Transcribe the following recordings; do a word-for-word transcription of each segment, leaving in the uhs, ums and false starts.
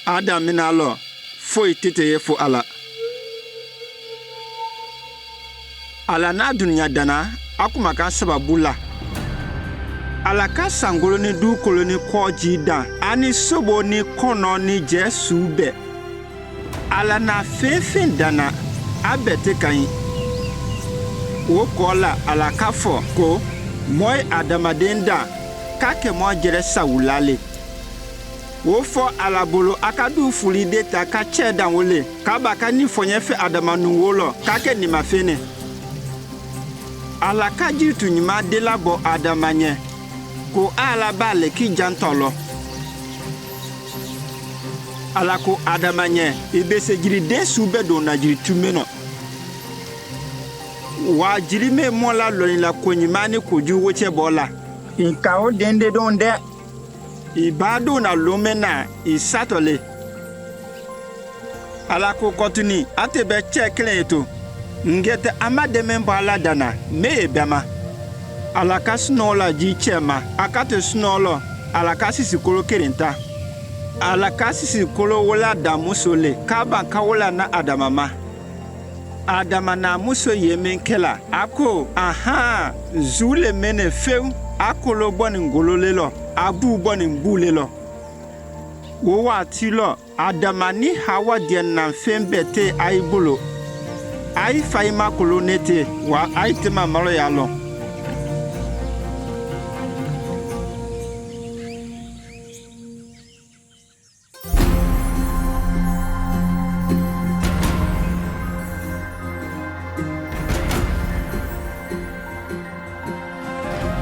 Adam mínaalɔ, foi tete yefo ala. Ala na dunya dana, akuma ka sababu la. Ala ka sa ngolo ni du kolo ni kooji dã, ani sobo ni kono ni jɛ suubɛ. Ala na fee fen dana, abɛ tekañ. Wokɔ la ala ka fɔ ko, mɔy adamaden dã, ka kɛ mɔ jɛrɛ sa wulale. Wofɔ ala bolo aka du furi deta ka cɛ dã wole, ka ba ka ni fɔnyɛ fɛ adama nu wolɔ, ka kɛ nima fene. Ala ka jiritu nyima dela bɔ adama nyɛ, ko ala ba lɛ ki jantɔ lɔ. Ala ko adama nyɛ, ibese jiri den suubɛ dona jiri tumenɔ. Wa jiri me mɔ la lɔni la ko nyima ni ko ju wocɛ bɔ la. Ika o dende don dɛ. Iba dona lome na isatɔ le. Ala ko kɔtuni, ate bɛ cɛ kelen eto. Ngɛtɛ ama deme bɔ ala dana, me ebɛ ma. Ala ka sunɔɔ la ji cɛ ma, aka te sunɔɔ lɔ, ala ka sisi kolo kerenta. Ala ka sisi kolo wola dã muso le, ka ba ka wola na adama ma. Adama na muso ye me kɛ la, ako, ahaa, zule mene few, akolo bɔ ni ngolo le lɔ, abu bɔ ni bu le lɔ. Wo wa ti lɔ, Adama ni Hawa diɛ nan fen bɛ te ai bolo. Ai fai ma kolo nete, wa ai te ma malo ya lɔ.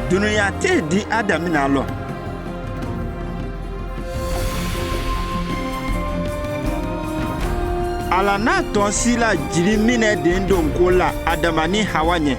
Dunuya te di Adam mínaalɔ. Ala na tɔnsila jiri minɛ den don ko la Adama ni Hawa nyɛ.